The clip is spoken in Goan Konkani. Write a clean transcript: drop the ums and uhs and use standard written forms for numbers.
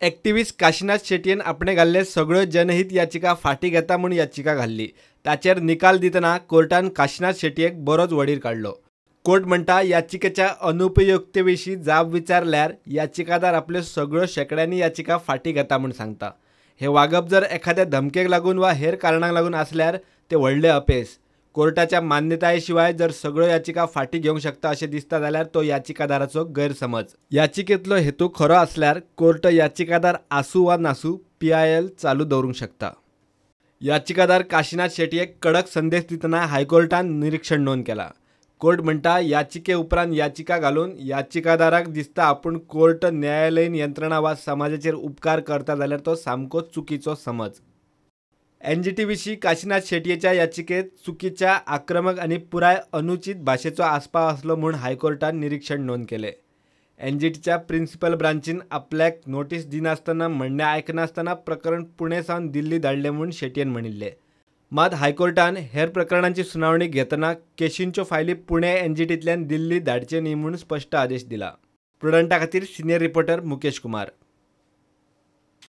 एक्टिविस्ट काशिनाथ शेटयेन आपणे घाल्ले सगळ्यो जनहीत याचिका फाटीं घेता म्हूण याचिका घाल्ली. ताचेर निकाल दितना कोर्टान काशिनाथ शेटयेक बरोच वडीर काडलो. कोर्ट म्हणटा, याचिकेच्या अनुपयुक्ते विशीं जाब विचारल्यार याचिकादार आपल्यो सगळ्यो शेंकड्यांनी याचिका फाटीं घेता म्हूण सांगता. हें वागप जर एखाद्या धमकेक लागून वा हेर कारणांक लागून आसल्यार तें व्हडलें अपेस. कोर्टाच्या मान्यताये शिवाय जर सगळ्यो याचिका फाटीं घेवंक शकता अशें दिसता जाल्यार तो याचिकादाराचो गैरसमज. याचिकेंतलो हेतू खरो आसल्यार कोर्ट याचिकादार आसूं वा नासूं PIL चालू दवरूंक शकता. याचिकादार काशिनाथ शेटयेक कडक संदेश दितना हायकोर्टान निरीक्षण नोंद केलां. कोर्ट म्हणटा, याचिके उपरांत याचिका घालून याचिकादाराक दिसता आपूण कोर्ट, न्यायालयीन यंत्रणा वा समाजाचेर उपकार करता जाल्यार तो सामको चुकीचो समज. NGT विशीं काशिनाथ शेटयेच्या याचिकेंत चुकीच्या, आक्रमक आनी पुराय अनुचीत भाशेचो आस्पाव आसलो म्हूण हायकोर्टान निरीक्षण नोंद केलें. NGTच्या प्रिन्सिपल ब्रांचीन आपल्याक नोटीस दिनासतना, म्हणणें आयकनासतना प्रकरण पुणे सावन दिल्ली धाडलें म्हूण शेटयेन म्हणिल्लें. मात हायकोर्टान हेर प्रकरणांची सुनावणी घेतना केशींच्यो फायली पुणे NGTंतल्यान दिल्ली धाडचे न्ही म्हूण स्पश्ट आदेश दिला. प्रुडंटा खातीर सिनियर रिपोर्टर मुकेश कुमार.